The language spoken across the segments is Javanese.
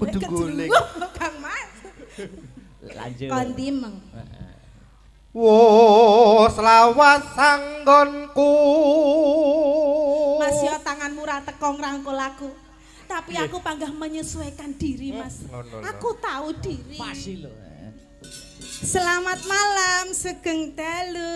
Kudu guling. Kang Mas. Lanjut. Kondi meng. Wus lawas anggonku. Mas, yo tanganmu ra teko ngrangkul aku. Tapi aku panggah menyesuaikan diri, Mas. Ngono lho. Aku tahu diri. Pas lho. Selamat malam, sugeng dalu.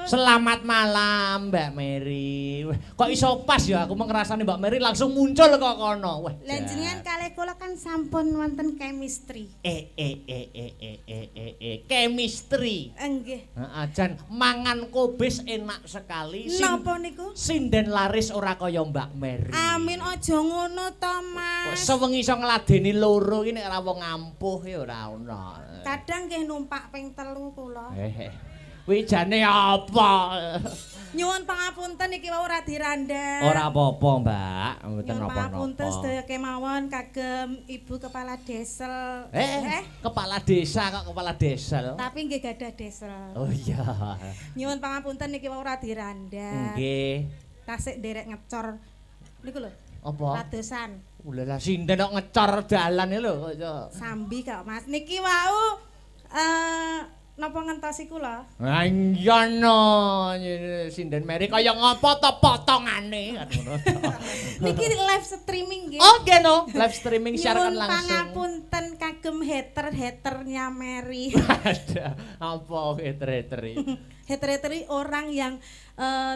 Selamat malam, Mbak Mary. Wah, kok iso pas ya aku mengrasani Mbak Mary langsung muncul kok kono. Wah. Lah, jenengan kalih kula kan sampun wonten chemistry. Eh eh eh eh eh eh eh eh chemistry. Nggih. Heeh, jan mangan kobis enak sekali. Napa niku? Sinden laris ora kaya Mbak Mary. Amin, aja ngono to, Kok Mas. sewengi iso ngladeni loro iki nek ora wong ampuh ya ora ono. Kadang nggih numpak ping 3 kula. Eh, kuwi jane apa? Nyuwun pangapunten, iki wau ora dirandhak. Ora apa-apa, Mbak. Mboten Nyuwun napa-napa. pangapunten sedaya kemawon kagem Ibu Kepala Desel. Eh, kepala desa kok kepala desel. Tapi nggih gadah desel. Oh iya. Nyuwun pangapunten, iki wau ora dirandhak. Nggih. Tasik nderek ngecor. Niku lho, Apa? radosan. Lah, sinden kok ngecor dalan lho kok iso. Sambi kok, Mas. Niki wau napa ngentosi kula? Ah iya no, sinden Mary kaya ngopo to potongane kan ngono. Niki live streaming nggih. Oke no, live streaming siaran Nyuwun langsung. pangapunten kagem hater-haternya Mary. Ada apa hater-hater iki? Hater-hater iki orang yang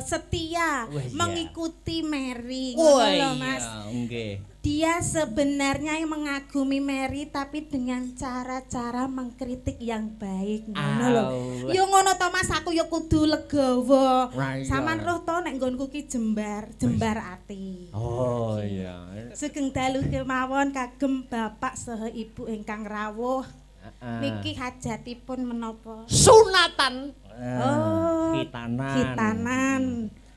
setia Wah, iya. mengikuti Mary. Ngono Wah lho, iya, Mas. Nggih. Dia sebenarnya yang mengagumi Mary, tapi dengan cara-cara mengkritik yang baik, ngono lho. Au. Yo ngono to, Mas, aku yo kudu legowo. Lah iya. Saman roh to nek nggonku ki jembar, jembar ati. Oh iya. Sugeng dalu kemawon kagem bapak saha ibu ingkang rawuh. Heeh. Niki hajatipun menapa? Sunatan. Oh, Khitanan. Khitanan.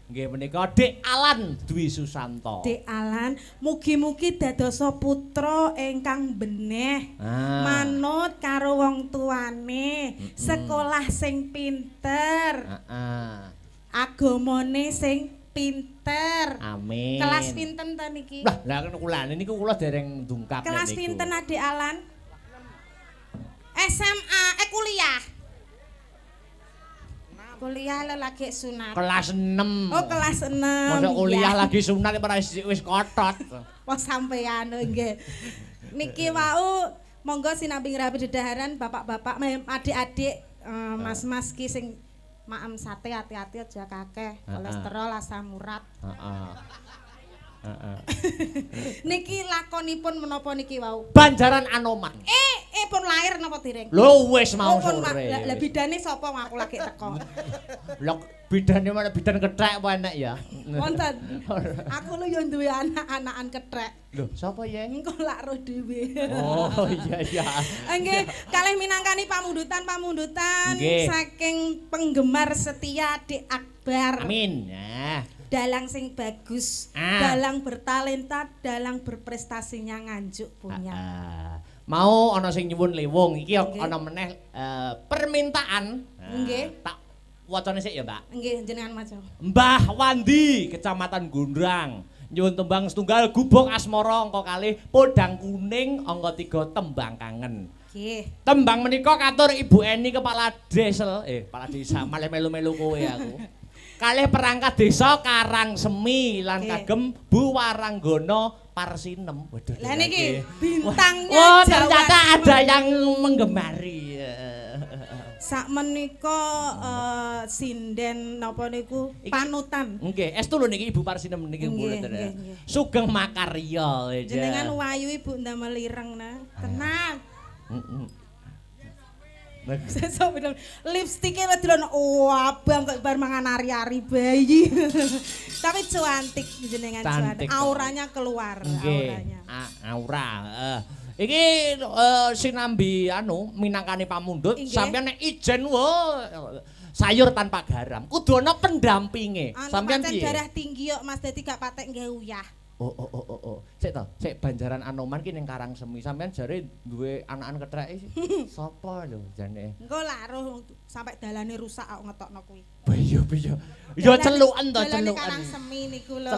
Nggih, menika Dik Alan Dwi Susanto. Dek Alan, mugi-mugi dadosa putra ingkang beneh. Ah. Manut karo wong tuane, sekolah sing pinter, Heeh. agamane sing pinter. Amin. Kelas pinten to niki? Lah, lah kulane niku kula dereng dungkap nek Kelas niku. pinten, Adik Alan? SMA, eh, kuliah. Kuliah lo lagi sunat. Kelas 6. Oh, kelas 6. Mosok kuliah lagi sunat ora wis kotot. Wah, sampeyan nggih. Niki wau monggo sinambi ngrabi dedaharan bapak-bapak, adik-adik, mas-mas ki sing maem sate hati-hati, aja kakeh kolesterol, asam urat. Heeh. Heeh. Niki lakonipun menapa niki wau? Banjaran Anoman. Eh, eh, pun lahir napa dereng? Lho, wis mau Oh, pun sore. Lah, lah, bidane sapa, aku lagi teko? Lah, bidane mana, bidan kethek apa enek ya? Wonten. Aku lho yo duwe anak-anakan kethek. Lho, sapa ya? Engko lak roh dhewe. Oh iya. Nggih, kalih minangkani pamundutan-pamundutan saking penggemar setia Dik Akbar. Amin. Nah. Dalang sing bagus, Ah. dalang bertalenta, dalang berprestasinya Nganjuk punya. Ah, mau ana sing nyuwun lewung iki ana meneh permintaan. Nah, tak wacane sik ya, Mbak. Nggih, jenengan maca. Mbah Wandi, Kecamatan Gondang. Nyuwun tembang setunggal Gubuk Asmara angka 2, Podang Kuning angka 3, tembang kangen. Nggih. Tembang menika katur Ibu Eni kepala desa, eh, kepala desa malah melu-melu kowe aku. Kalih perangkat desa Karangsemi lan kagem Bu Waranggono Parsinem. Waduh. Lah, niki bintangnya Wah, Jawa ternyata Timur. ada yang menggemari. Sak menika sinden napa niku panutan. Nggih, estu lho niki Ibu Parsinem niki mboten. Nggih. Sugeng makarya. Jenengan wayu, Ibu ndamel ireng nah. Tenang. Heeh. Sesuk bener. Lipstike lho, oh, abang kok bar mangan ari-ari bayi. Tapi cantik jenengan, Cantik cantik. kok. Auranya keluar, auranya. Aura. Heeh. Iki sinambi anu minangkani pamundhut sampeyan nek ijen wo sayur tanpa garam. Kudu ana pendampinge. Anu Sampeyan pancen piye? darah tinggi kok, Mas, dadi gak patek nggawe uyah. Oh. Sik to, sik Banjaran Anoman ki ning Karangsemi. Sampeyan jare duwe anakan ketheke sapa lho jane? Engko lak roh sampai dalane rusak aku ngetokno kuwi. Iya piye. Ya celuken to, Dalane celuken. Karangsemi niku lho.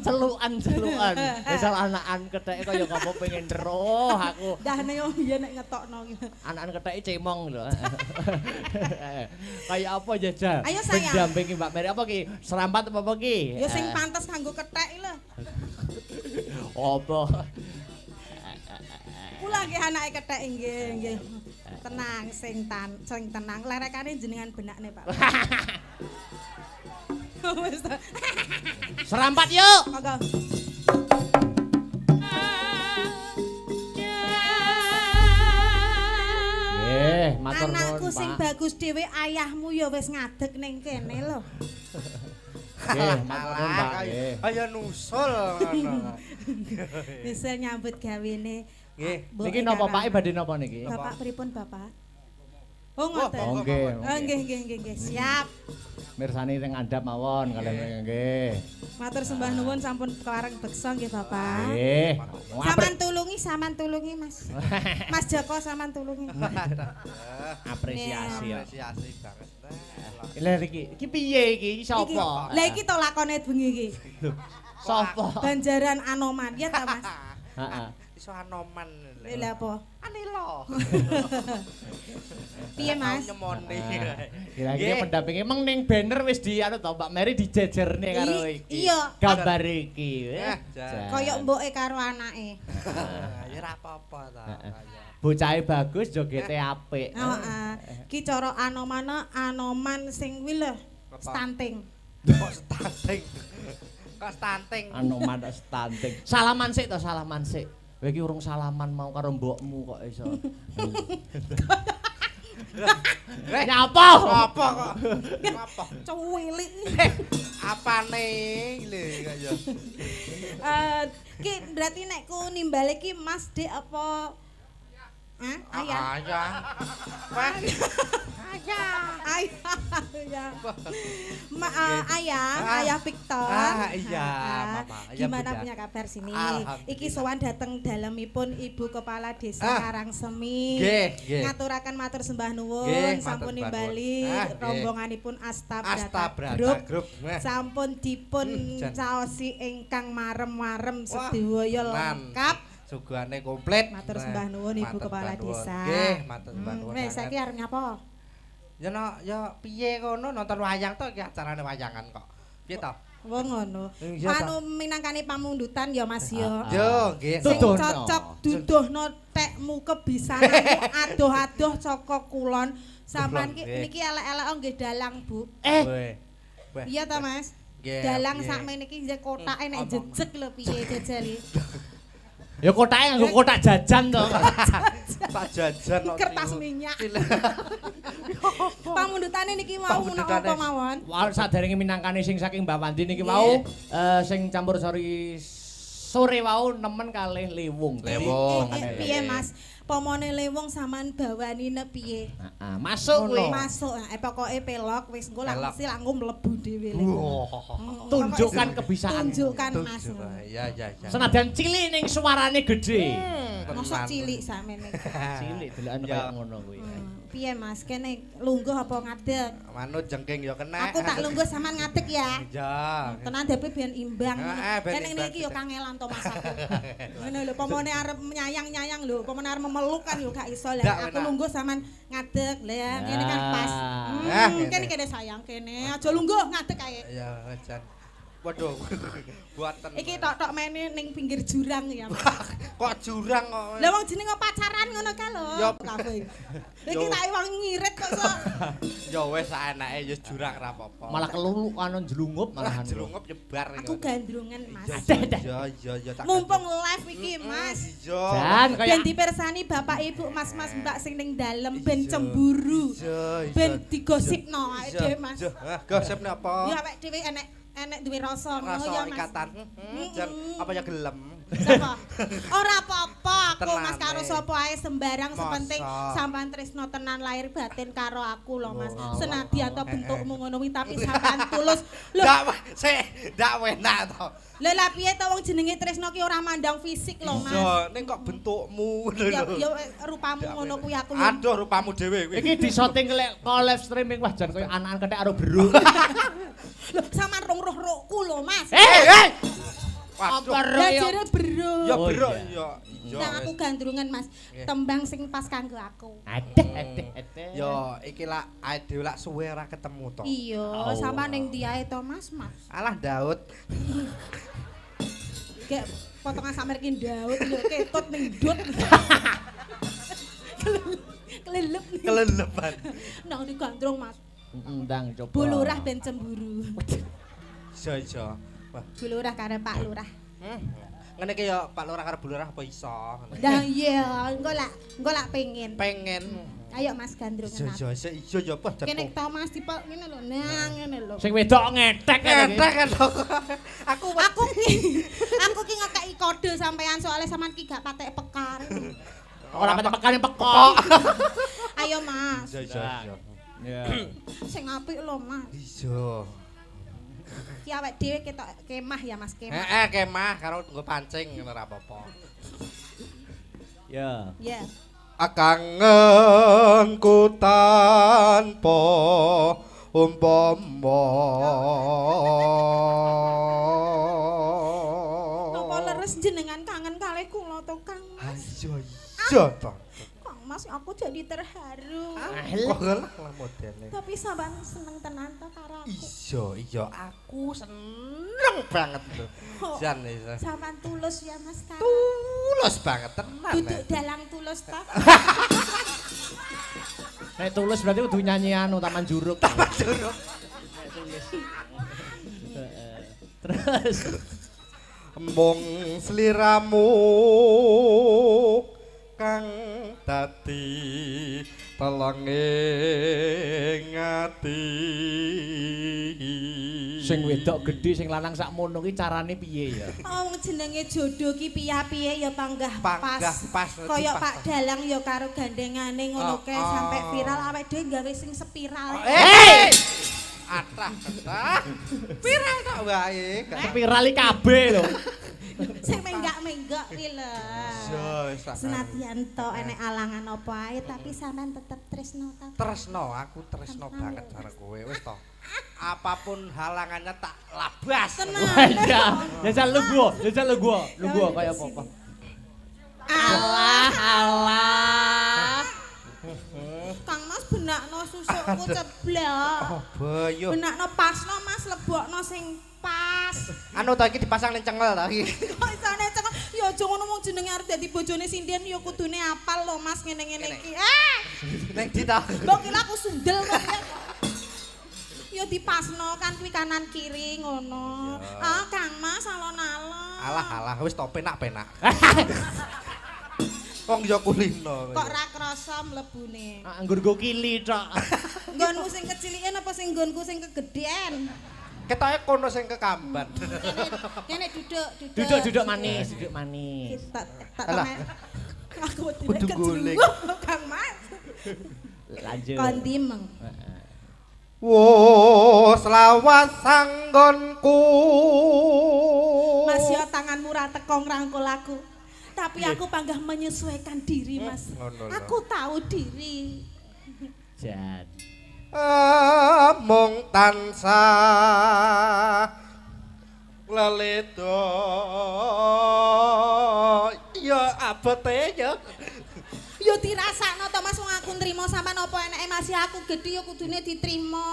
Celukan celukan. Misal anakan ketheke kaya apa pengen roh aku. Dahne yo biyen nek ngetokno. Anakan ketheke cemong lho. Kayak apa jajal? Ayo, sayang. Mendampingi Mbak Mary apa ki? Serampat apa apa ki? Ya sing pantes kanggo kethek lho. Apa? Kula nggih anake kethek nggih nggih. Tenang sing tan sing tenang lerekane jenengan benakne Pak. Wis ta. Serampat yuk. Monggo. Nggih, matur nuwun. Anakku sing Pak. bagus dhewe ayahmu ya wis ngadeg ning kene lho. Nggih, matur nuwun Pak. Nggih. Kaya nusul ngono. Bisa nyambut gawene. Nggih. Mbok Niki napa Karang. Pak badhe napa niki? Bapak pripun Bapak? Oh ngoten. Oh nggih. Oh nggih nggih nggih nggih. Siap. Mirsani teng andhap mawon kalih nggih. Matur sembah nuwun sampun kelareng beksa nggih Bapak. Nggih. Sampean tulungi Mas. Mas Joko sampean tulungi. Apresiasi ya. Apresiasi banget. Lah iki, iki piye iki? Iki sapa? Lah iki to lakone bengi iki. Sapa? Banjaran Anoman ya ta Mas? Heeh. Iso Anoman. Lha apa? Anila. Piye Mas? Nyemoni. Kira-kira pendampinge emang ning banner wis di anu to Mbak Mary dijejerne karo iki. Iya. Gambar iki. Eh, jan. Kaya mboke karo anake. Ya ora apa-apa ta. Bocahe bagus, jogete apik. Heeh. Ki cara Anomana Anoman sing kuwi lho stunting. Kok stunting? Kok stunting? Anoman kok stunting. Salaman sik to, salaman sik. Kowe iki urung salaman mau karo mbokmu kok iso. Nyapa? Apa kok? Apa? Cuwilik. Apane lho kaya. Ki berarti nek ku nimbale ki Mas Dek apa? Hah? Ayah. Ayah. Ayah. Ayah. Ma, ayah, ayah Victor. Iya, Mama. Iya, Gimana Bunda. punya kabar sini? Alhamdulillah. Iki sowan dateng dalemipun Ibu Kepala Desa Karangsemi. Nggih, nggih. Ngaturaken matur sembah nuwun, Nggih, matur sampun sembah nimbali nuwun. Nggih. rombonganipun Asta Brata Asta Brata Group. Group. Sampun dipun jan. caosi ingkang marem-marem Wah, sedaya tenan. lengkap. Suguhane komplit. Matur sembah nuwun Ibu Matur Kepala sembah nuwun. Desa. Nggih, matur sembah nuwun. Wes saiki arep nyapa? Ya no, ya piye kono nonton wayang to iki acarane wayangan kok. Piye to? Wong ngono. Iya, ta. Anu minangkane pamundutan ya Mas ya. Yo nggih. Sing Duduhno. cocok duduhno tekmu kebisananmu adoh-adoh saka kulon. Sampean ki Nggih. niki elek-elek nggih dalang, Bu. Weh. Iya ta, Mas? Nggih, Dalang piye? sakmene iki nggih kotake nek Omong. jejeg lho piye jajali. Ya kotake nganggo kotak jajan to. Tak jajan kok. Kertas minyak. Pamundutane niki mau menapa Pamundutane. mawon? Wau saderenge minangkane sing saking Mbak Wandi niki wau sing campur sori sore wau nemen kalih Lewung. Lewung. Piye Mas? Pomone Lewung sampean bawani ne piye? Heeh, masuk kuwi. Masuk, pokoke pelok wis engko lak Pelok. mesti lak engko mlebu dhewe le. Tunjukkan kebisaan. Tunjukkan Mas. Iya, iya, iya. Senajan cilik ning suarane gedhe. Mosok cilik sakmene. Cilik delokan Ya. kaya ngono kuwi. Piye Mas? Kene lungguh apa ngadeg? Manut jengking ya kena. Aku tak lungguh sampean ngadeg ya. Iya. Tenan depe ben imbang. Heeh, ben Kan ngene imbang. iki ya kangelan to Mas aku. Ngono lho, pomone arep nyayang-nyayang lho, pomone arep memeluk kan yo gak iso lah. Ndak, Aku enak. lungguh sampean ngadeg. Lah ngene kan pas. Ah, ngene. Kene kene sayang kene. Aja lungguh ngadeg kae. Ya, jan. Waduh. Buatan. Iki tok-tok maine ning pinggir jurang ya. Mas. Kok jurang kok. Lah wong jenenge pacaran ngono ka lho. Yo. Kafe. Iki tak wong ngirit kok so. Ya wis saenake ya jurang ra apa-apa. Malah kelulukan jelungup malahan. jelungup nyebar Aku gandrungan Mas. Iya, iya, iya tak. Mumpung live iki Mas. Iya. Jan kaya Ben dipersani bapak ibu mas-mas mbak sing ning dalem ben cemburu. Iya, iya. Ben digosipno awake dhewe Mas. Iya, gosip napa? Ya awake dhewe enek enek duwe rasa ngono Rasa ya Mas. ikatan. Jan apa ya gelem. Sapa? Ora apa-apa, aku Mas karo sapa ae sembarang sepenting sampean tresno tenan lahir batin karo aku lho Mas. Senadyan to bentukmu ngono kuwi tapi sampean tulus. Lho, Ndak sik, ndak enak to. Lho lah piye to wong jenenge tresno ki ora mandang fisik lho Mas. Iya, ning kok bentukmu ngono Ya lho. ya rupamu ngono kuwi aku ya. Aduh rupamu dhewe kuwi. Iki disoting lek live streaming wah jan koyo anakan kethek karo beruk. Lho sampean rong roh-rohku lho Mas. Eh, Waduh. apa Lah ro? jere beruk. Ya Oh, beruk iya. ya. Iya. Nah aku gandrungan Mas. Tembang sing pas kanggo aku. Adeh, adeh, adeh. Ya iki lak awake dhewe lak suwe ora ketemu to. Iya, Oh. sama ning ndi ae to Mas, Mas. Alah Daud. Gek potongan samir ki Daud lho ketut ning dut. Kelelep. Kelelepan. Nang di gandrung Mas. Ndang coba. Bu Lurah ben cemburu. Iso iso. Wah. Bu Lurah karo Pak Lurah. Ngene iki ya Pak Lurah karo Bu Lurah apa iso? Lah iya, engko lak pengen. Pengen. Ayo Mas gandrungan Iso aku. iso iso ya apa jan. Kene to Mas dipel ngene lho, nang ngene lho. Sing wedok ngetek Ngetek kan lho. Aku Aku ki ngekeki kode sampean soalnya sampean ki gak patek pekar. Ora patek pekane pekok. Ayo Mas, Iso iso iso. Ya. sing apik lho Mas. Iso. Ki awake dhewe ketok kemah ya Mas, kemah. Heeh, kemah karo nggo pancing ngono ora apa-apa. Ya. Ya. Kangenku tanpa umpama. Napa leres jenengan kangen kalih kula to Kang Mas? Ayo iya to. Kang Mas aku jadi terharu. Kok lah modele. Tapi sampean seneng tenan to karo aku. Iya iya aku seneng banget lho. Oh. Jan iso. Sampean tulus ya Mas karo. Tulus banget tenan. Duduk dalang tulus to. Nek tulus berarti kudu nyanyi anu Taman Juruk. Taman Juruk. Terus Mung sliramu kang dadi telenge ati. sing wedok gedhe sing lanang sakmono ki carane piye ya? Oh, wong jenenge jodoh ki piye-piye ya panggah pas. Panggah pas, Kaya pas. Pak Dalang ya karo gandengane ngono Oh, kae oh. sampai viral awake dhewe gawe sing spiral. Eh! Atrah, atrah. Viral tok wae. Spiral iki kabeh lho. Sing menggak-menggak kuwi lho. Iya, wis tak. Senadyan to enek alangan apa ae tapi sampean tetep tresno ta. Tresno, aku tresno banget karo kowe wis to. Apapun halangannya tak labas. Tenan. Iya, jajal lu gua, jajal lu gua, lu gua kaya apa-apa. Alah, alah. Kang Mas benakno susukku ceblok. Oh, boyo. Benakno pasno Mas, lebokno sing pas. Anu to iki dipasang ning cengel ta iki. Kok isone cek ya aja ngono wong jenenge arep dadi bojone sinden ya kudune apal lho Mas ngene-ngene iki. Ah, Ning ndi ta? mbok kira aku sundel kok ya. Ya dipasno kan kuwi kanan kiri ngono. Ah, Kang Mas alon-alon. Alah alah wis to penak-penak. Wong ya kulino. Kok ra krasa mlebune. Anggur go kili tok. Nggonmu sing keciliken apa sing nggonku sing kegedhean? Ketoke kono sing kekamban. Kene duduk, duduk. Duduk duduk manis, duduk manis. Kita tak Alah. temen. Aku wedi Kudu guling. Kang Mas. Lanjut. Kondi meng. Wo selawas anggonku. Mas ya tanganmu ra teko ngrangkul aku. Tapi aku panggah menyesuaikan diri, Mas. Ngono lho. Aku tahu diri. Jan. Mung tansah leledo ya abote ya. Ya dirasakno to Mas wong aku nrimo sampean apa eneke masih aku gedhe ya kudune diterima.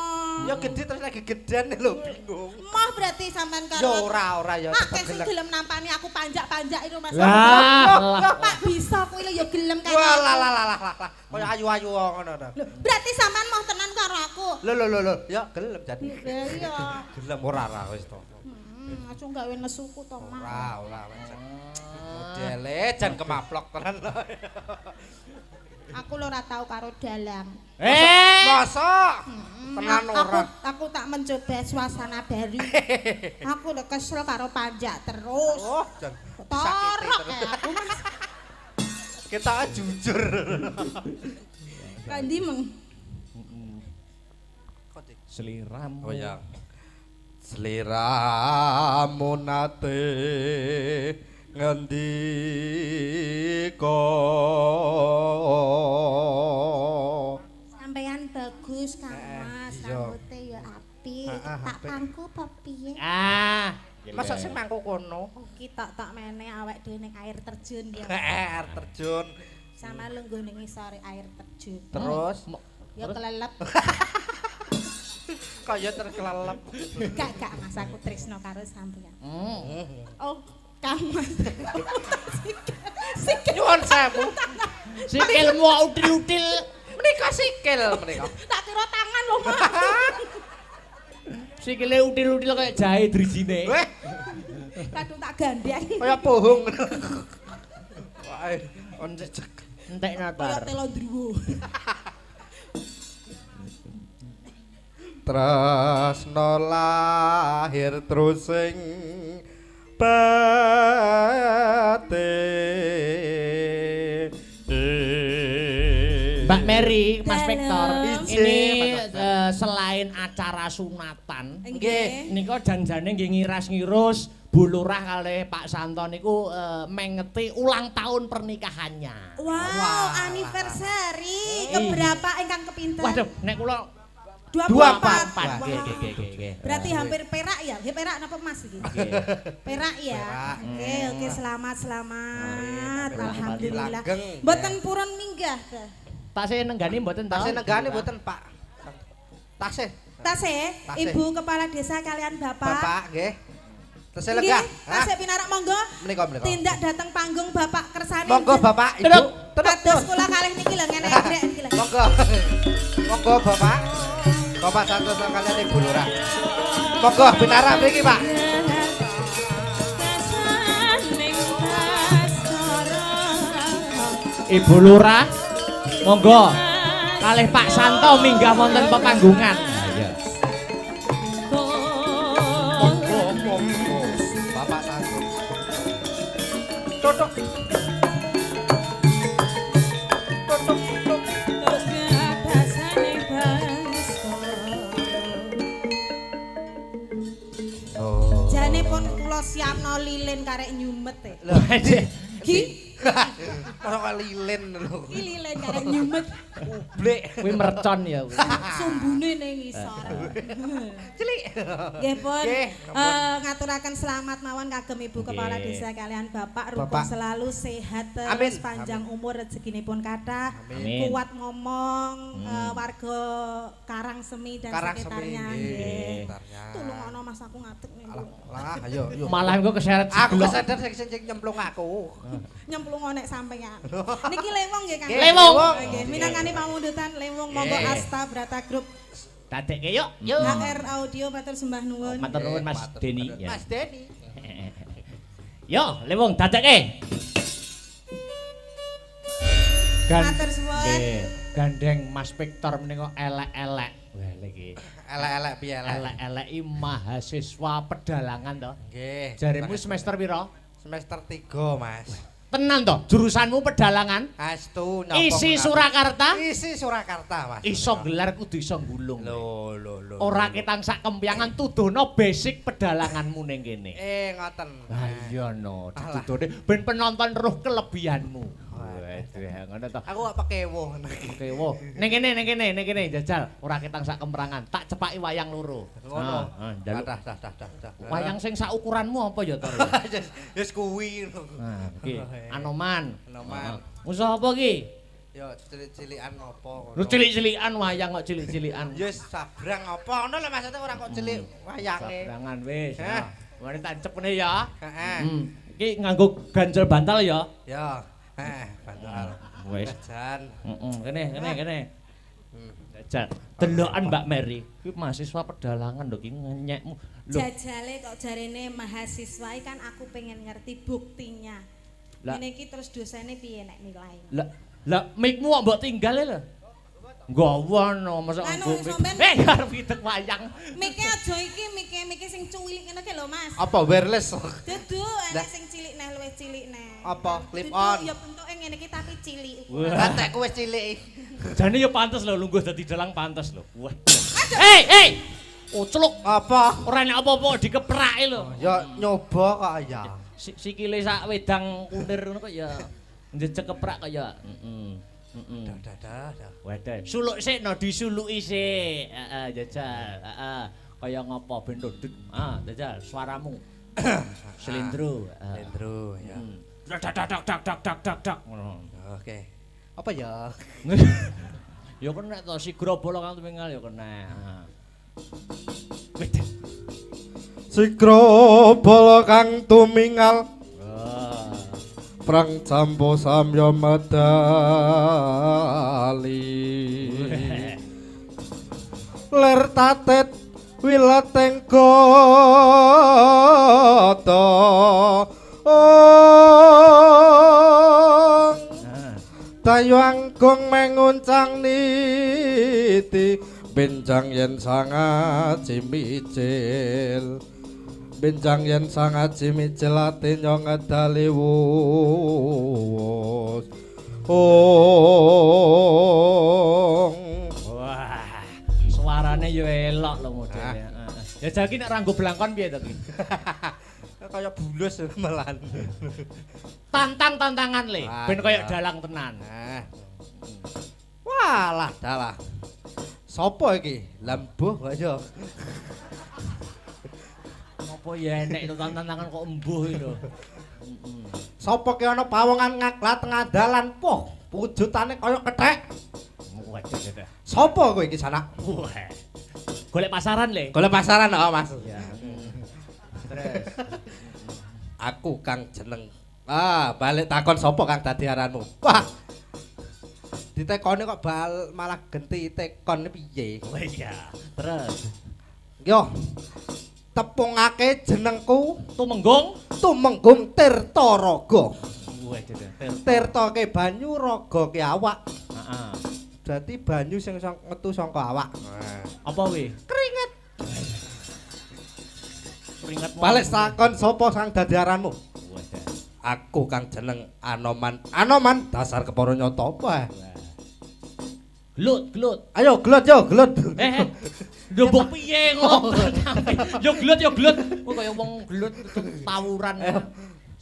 Ya gedhe terus lagi gedean lho bingung. Moh berarti sampean karo Ya ora ora ya Akeh tetep sing gelem. gelem nampani aku panjak-panjak itu Mas. Lah, Pak bisa kuwi lho ya gelem karo. Wah aku. lah lah lah lah lah. Kaya ayu-ayu ngono to. Lho, berarti sampean moh tenan karo aku. Lho lho lho lho, ya gelem jadi. Lah iya. Gelem ora ora wis to. Aja gawe nesuku to, Mas. Ora ora wis. Modele jan kemaplok tenan lho. Aku lho ora tau karo dalang. Eh, Mosok tenan ora. Aku tak mencoba suasana baru. Aku udah kesel karo panjak terus. Oh, jan Torok disakiti terus. ya aku Mas. Kita jujur. Kandi meng. Sliramu. Oh ya. Sliramu nate ngendika. Sampeyan bagus Kang Mas, rambute ya apik. Tak pangku apa piye? Ah, masa sing mangku kono? Ki tok mene awake dhewe ning air terjun ya. Air terjun. Sama lungguh ning ngisore air terjun. Terus ya kelelep. Kaya terkelelep. Gak Mas, aku tresno karo sampeyan. Oh, Kang Mas. Sikil. Nyuwun sewu. Sikilmu util-util. Menika sikil menika. Tak kira tangan lho, Mas. Sikile util-util kaya jahe drijine. Weh, Kadung tak gandeng. kaya pohong. Wah, on cecek. Entek Kaya natar. telo ndruwo. Tresno lahir terus sing batin. Mbak Mary, Mas Victor, ini selain acara sunatan, nggih, nika janjane nggih ngiras-ngirus Bu Lurah kalih Pak Santo niku mengeti ulang tahun pernikahannya. Wow, anniversary. Keberapa ingkang kepinten? Waduh, nek kula 24. Nggih. Berarti hampir perak ya? Nggih perak napa Mas iki? Perak ya. Oke, oke, selamat selamat. Alhamdulillah. Mboten purun minggah. Tasih nenggani mboten ta? Tasih nenggani mboten, Pak. Tasih. Tasih, Ibu Kepala Desa kalian Bapak. Bapak nggih. Tasih lenggah. Tasih pinarak monggo. Menika menika. Tindak dateng panggung Bapak kersane. Monggo Bapak, Ibu. Kados kula kalih niki lho ngene egrek niki lho. Monggo. Monggo Bapak. Bapak santosa kalian Ibu Lurah. Monggo pinarak mriki, Pak. Ibu Lurah, monggo kalih Pak Santo minggah wonten pepanggungan. Iya. Monggo, monggo. Bapak Santo. Tutuk. Tutuk, tutuk. Oh. Jane pun kula siapno lilin karek nyumet e. Lho, Ki ora lilin lho. Ki lilin karek nyumet. Ublek. Kuwi mercon ya kuwi. Sumbune ning ngisor. Cilik. Nggih pun ngaturaken selamat mawon kagem Ibu Kepala Desa kalian Bapak rukun selalu sehat terus panjang umur rezekinipun kathah, kuat ngomong warga Karangsemi dan sekitarnya nggih. Tulungono Mas aku ngadeg ning. Lah ayo yo. Malah engko keseret. Aku keseder sing nyemplung aku. Nyemplung nek sampeyan. Niki Lewong nggih Kang. Lewong. Nggih, minangkani pamundutan Lewong monggo Asta Brata Group. Dadekke yuk. Yuk. HR Audio matur sembah nuwun. Matur nuwun Mas Deni. Mas Deni. Yo, Lewong dadekke. Matur suwun. Gandeng Mas Victor menika elek-elek. Wah iki. Elek-elek piye elek? Elek-elek iki mahasiswa pedalangan to. Nggih. Jaremu semester pira? Semester 3, Mas. Tenan toh, jurusanmu pedalangan? Astu napa? Isi Surakarta? Isi Surakarta, Mas. Iso gelar kudu iso gulung. Lho, lho, lho. Ora ketang sak kempyangan tuduhno basic pedalanganmu ning kene. Ngoten. Ha iya no, ditudune ben penonton roh kelebihanmu. Waduh, ngono to. Aku kok pekewuh ngono iki. Pekewuh. Ning kene, ning kene, ning kene jajal, ora ketang sak kemprangan, tak cepaki wayang loro. Ngono. Heeh, Dah, dah, dah, dah. Wayang sing sak ukuranmu apa ya, Tor? Wis kuwi. Nah, iki Anoman. Anoman. Musuh apa iki? Ya cilik-cilikan apa ngono. Lu cilik-cilikan wayang kok cilik-cilikan. Ya sabrang apa ngono lho maksudnya ora kok cilik wayange. Sabrangan wis. Heh. Mari tak cepne ya. Heeh. Iki nganggo ganjel bantal ya. Ya. Heh, bantal. Wis. Jan. Heeh, kene kene kene. Jajal. Delokan Mbak Mary. Kuwi mahasiswa pedalangan lho iki ngenyekmu. Lho. Jajale kok jarene mahasiswa kan aku pengen ngerti buktinya. Ngene iki terus dosene piye nek nilai. Lah, lah mikmu kok mbok tinggal lho. Nggawa no, mosok Anu, nggo. sampean- Eh, arep idek wayang. Mike aja iki, mike mike sing cuwilik ngene ki lho, Mas. Apa wireless? Dudu, Lah. enek sing cilik neh luwih cilik neh. Apa? Clip Dudu, on. Ya bentuke ngene iki tapi cilik. Wah. Batekku wis cilik. Jane ya pantes lho lungguh dadi dalang pantes lho. Wah. Hei, hei. Ucluk. Apa? Ora enek apa-apa dikeprake lho. Ya nyoba kok ya. Sikile sak wedang kunir ngono kok ya njejek keprak kok ya. Heeh. Heeh. Dah dah dah. Wadah. Suluk sik no disuluki sik. Heeh, jajal. Heeh. Kaya ngopo ben dudut. Ah, jajal suaramu. Slendro. Heeh. Lendro ya. Dak dak dak dak dak dak dak dak ngono. Oke. Apa ya? Ya kena to si grobolo kang tumingal ya kena. Heeh. Wadah. Sigra bala kang tumingal Wah. prang campo samya medali. Ler tatet wileteng gata. Oh. Nah. Dayu anggung menguncang niti benjang yen sangaji mijil benjang yen sangaji mijil ati nyong ngedali wus ong. Wah, suarane ya elok lho modele. Heeh. Ya jal ki nek ra nggo blangkon piye to ki? Kaya bulus melan. Tantang-tantangan le, Ah, ben kaya iya. dalang tenan. Nah. Walah dalah. Sopo iki? Lambuh kok ya. Ngopo ya enek itu tantangan kok embuh iki lho. Heeh. Sopo ki ana pawongan ngaklat tengah dalan poh, wujudane kaya kethek. Waduh, dadah. Sopo kowe iki sanak? Wah. Golek pasaran le. Golek pasaran oh, Mas. Iya. Terus. Aku kang jeneng. Ah, balik takon sopo kang dadi aranmu. Wah. Ditekoni kok bal malah genti tekon piye? Oh iya. Terus. Yo. Tepungake jenengku Tumenggung. Tumenggung Tirta Raga. Waduh, dadah. Tirta ke banyu, raga ke awak. Heeh. Berarti banyu sing metu saka awak. Apa kuwi? Keringet. Keringet. Balik takon sapa kang dadi aranmu? Waduh. Aku kang jeneng Anoman. Anoman dasar kepara nyata apa? Gelut, gelut. Ayo gelut yo, gelut. Eh, lho mbok piye ngono? Yo gelut, yo gelut. Kok kaya wong gelut tawuran.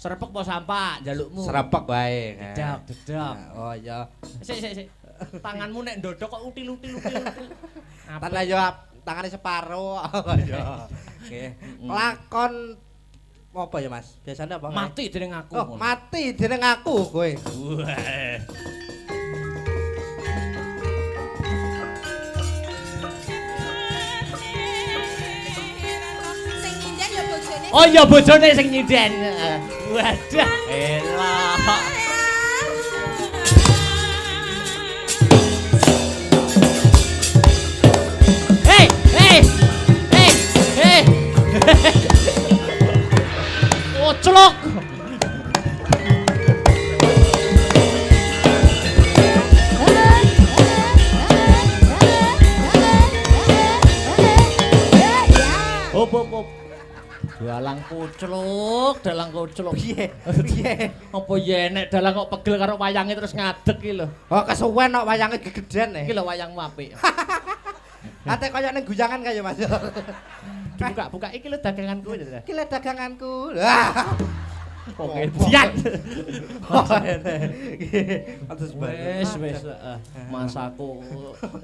Serepek apa sampak njalukmu? Serepek wae. Dedak, dedak. Oh iya. Sik, sik, sik. Tanganmu nek ndodok kok util-util util. Tangan yo tangane separo. Oh iya. Oke. Lakon apa ya Mas? Biasanya apa? Mati dening aku. Oh, mati dening aku kowe. Wah. Sing nyinden ya bojone. Oh iya bojone sing nyinden. Wadah. Elok. Hei, hei. Hei, hei. Oclok. Hop hop hop. Dalang kucluk, dalang kucluk. Piye? Piye? Apa ya enek dalang kok pegel karo wayange terus ngadeg iki lho. Oh kesuwen kok wayange gegeden Iki lho wayangmu apik. Ate kaya ning guyangan kaya Mas. Dibuka-buka iki lho daganganku lho. Iki lho daganganku. Wah. Kok ngedian. Oh, enek. Pantes banget. Wis wis heeh. Masaku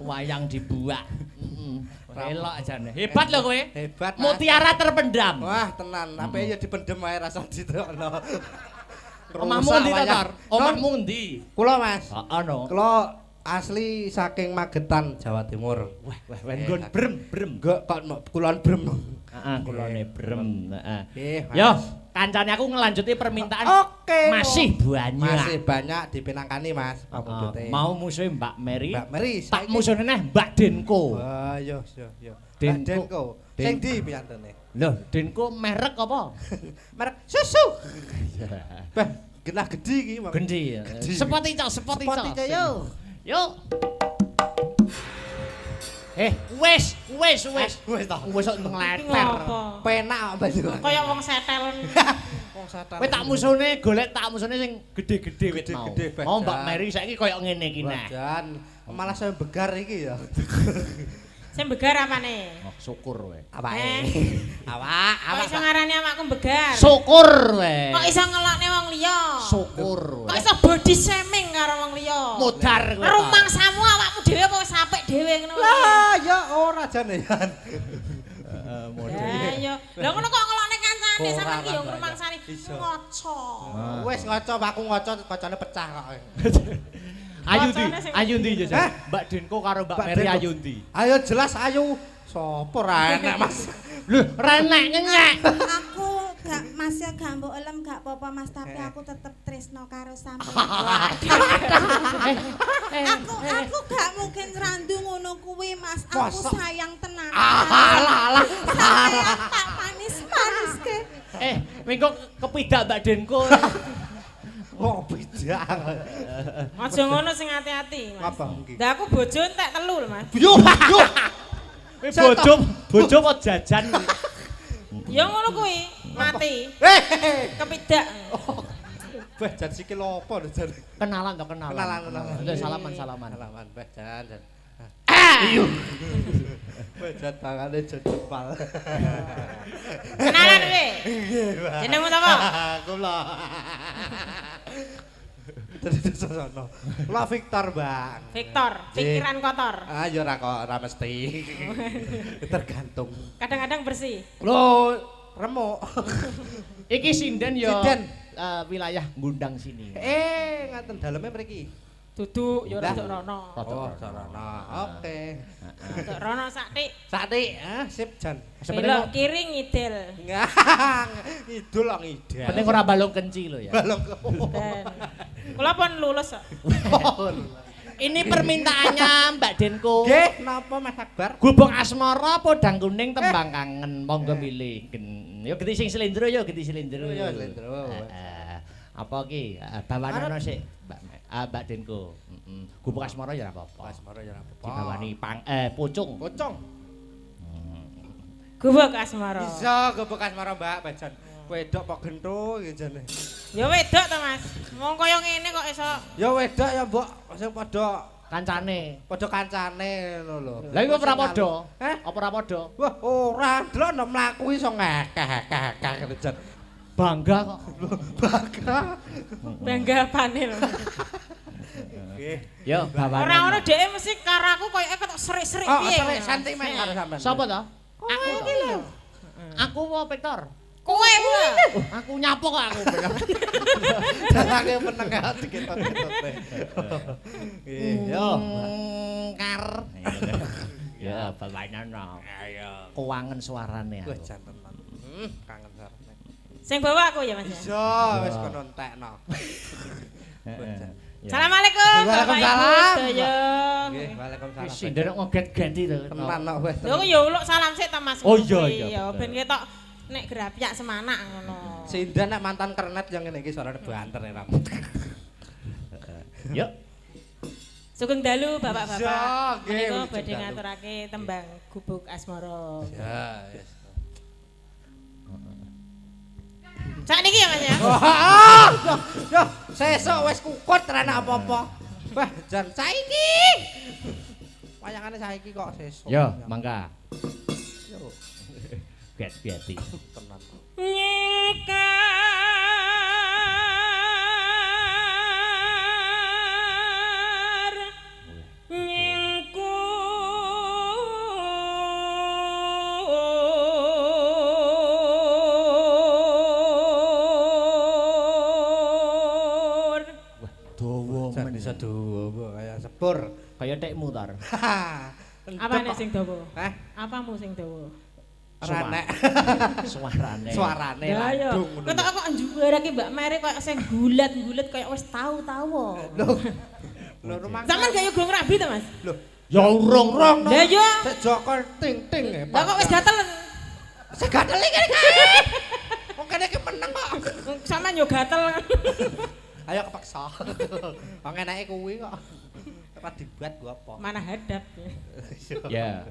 wayang dibuak. Heeh. Elok jane. Hebat lho kowe. Hebat, Mas. Mutiara terpendam. Wah, tenan. Ape ya dipendem ae rasa ditokno. Omahmu endi to, Tor? Omahmu endi? Kula, Mas. Heeh no. Kula asli saking Magetan, Jawa Timur. Wah, wah, wah, nggon brem, brem. Enggak kok kulon brem. Heeh, kulone brem, heeh. Nggih, Mas. Yo, kancane aku ngelanjuti permintaan. Oke. Masih banyak. Masih banyak dipinangkani, Mas, pamundhute. Mau musuhe Mbak Mary. Mbak Mary. Tak musuhne neh Mbak Denko. Wah, yo yo yo. Denko. Mbak Denko. Sing ndi piyantune? Loh, Denko merek apa? Merek susu. Bah, genah gedhi iki. Gendi. Gedhi. Sepoti cok, sepoti cok. Sepoti cok, yo. Yo. Eh, wis, wis, wis. Wis to. Wis kok ngleter. Ngopo? Penak kok Banyuwangi. Kaya wong setel. Wong setan. Kowe tak musune golek tak musune sing gede-gede wit mau. Gede-gede, Mau Mbak Jan. Mary saiki koyo ngene iki nah. Jan, malah saya begar iki ya. Sing begar apane? Oh, syukur kowe. Awake. Eh. Awak, Kok awak. iso ngarani awakku begar? Syukur kowe. Kok iso ngelokne wong liya? Syukur Kok kowe. iso body shaming karo wong liya? Modar kowe. ta. Rumangsamu awakmu dhewe apa wis apik dhewe ngono? Lah, ya ora jane Yan. Heeh, modar. Lah iya. Lah ngono kok ngelokne kancane Ora, sampean ki yo ora, ngrumangsani Iso. ngaca. Wis ngaca aku ngaca kacane pecah kok. Ayu ndi? Kacane sing- Ayu ndi Jajal? Hah? Mbak Denko karo Mbak Mbak Mary Denko. ayu ndi? Ayo jelas ayu. Sopo ra enak, Mas? Lho, renek ngenyek. Aku gak Mas ya gak mbok elem gak apa-apa Mas, tapi aku tetep tresno karo sampean. Aku gak mungkin randu ngono kuwi Mas. Aku Mosok? sayang tenan. Alah alah. Sampean tak manis-maniske. Eh, mengko kepidak Mbak Denko. Kok bijak. Aja ngono sing ati-ati, Mas. Apa iki? Lah aku bojo entek telu lho, Mas. Yo, yo. Kowe bojo, bojo kok jajan. Ya ngono kuwi, mati. Eh. Kepidak. Bah jan sikil apa lho jan. Kenalan to, kenalan. Kenalan, kenalan. Udah salaman, salaman. Salaman, bah jan jan. Iya. Bah jan tangane jejepal. Kenalan kowe. Jenengmu sapa? Kula. Terus sono. Kula Victor, Bang. Victor, pikiran kotor. Ah ya ora kok ora mesti. Tergantung. Kadang-kadang bersih. Lho, remuk. Iki sinden yo. Sinden. Wilayah Gundang sini. Eh, ngaten daleme mriki. Duduk ya Lah. rada rono. Oh, sarana. Oke. Rada rono sak tik. Sati, ah sip jan. Belok kiri ngidel. Ngidul kok ngidel. Penting ora balung kenci lho ya. Balung. Ben. Kula pun lulus kok. Ini permintaannya Mbak Denko. Nggih, napa Mas Akbar? Gubuk Asmara podang kuning tembang kangen monggo milih. Yo genti sing slendro yo genti slendro. Yo, slendro. Heeh. Apa ki? Bawanana sik Mbak Mbak Denko. Heeh. Gubuk Asmara ya ora apa-apa. Asmara ya ora apa-apa. Dibawani pang pucung. Pocong. Gubuk Asmara. Bisa gubuk asmara Mbak Bajan. Wedok kok gentho iki jane. Ya wedok to, Mas. Wong kaya ngene kok iso Ya wedok ya mbok sing padha Kancane. padha kancane ngono lho. Lah iku ora padha. Heh? Apa ora padha? Wah, ora delok nek mlaku iso ngekeh-ngekeh jan. Bangga kok. Bangga. bangga apane lho. Nggih. Yo bawanan. Ora ngono dheke mesti karo aku koyoke ketok serik-serik Oh, piye. serik sentimen karo sampean. Sapa to? Aku iki lho. Aku apa Victor? Kowe kuwi. Oh, aku nyapo kok aku. Dalane meneng kok diketot-ketot. Nggih, yo. Kar. Ya, bawanan. Ayo. Kuwangen suarane Wah, aku. jan tenan. Kangen suarane. Sing bawa aku ya, Mas. ya? Iso wis kono entekno. Heeh. Ya. Assalamualaikum Bapak Ibu Waalaikumsalam. sedaya. Nggih, waalaikumsalam. Wis sinden kok ngeget-geti to. Tenan kok wis. Lho ya uluk salam sik ta Mas. Oh, iya, iya, Ya betul. ben ketok nek grapyak semanak ngono. Sinden nek mantan kernet yang ngene iki suarane banter ya. Yuk. Sugeng dalu Bapak-bapak. Iya, nggih, Menika wilujeng badhe dalu. ngaturake tembang Gubuk Asmara. Ya, wis. Sakniki ya Mas ya. Wah, yo, sesuk wis kukut ra enak apa-apa. Wah, jan saiki. Wayangane saiki kok sesuk. Yo, mangga. Yo, Get-geti. tenan. Nyingkar nyingkur Wah, dawa Jan men. bisa dawa kaya sepur. Kaya tekmu tar. Apa nek sing dawa? Hah? Apamu sing dawa? Ora nek Suarane. suarane Lah iya. landung ngono. Ketok kok njuwarake Mbak Mary koyo sing gulat-gulet koyo wis tau-tau. Lho. Lho rumah. Sampeyan gak yo gong rabi to, Mas? Lho, Ya urung. rong no. Lah iya. Sik Joko ting-ting e. Lah kok wis gatel. Sik gatel iki kae. Wong kene iki meneng kok. Sampeyan yo gatel. Ayo kepaksa. Wong enake kuwi kok. Apa dibuat gua apa? Mana hadap. Ya.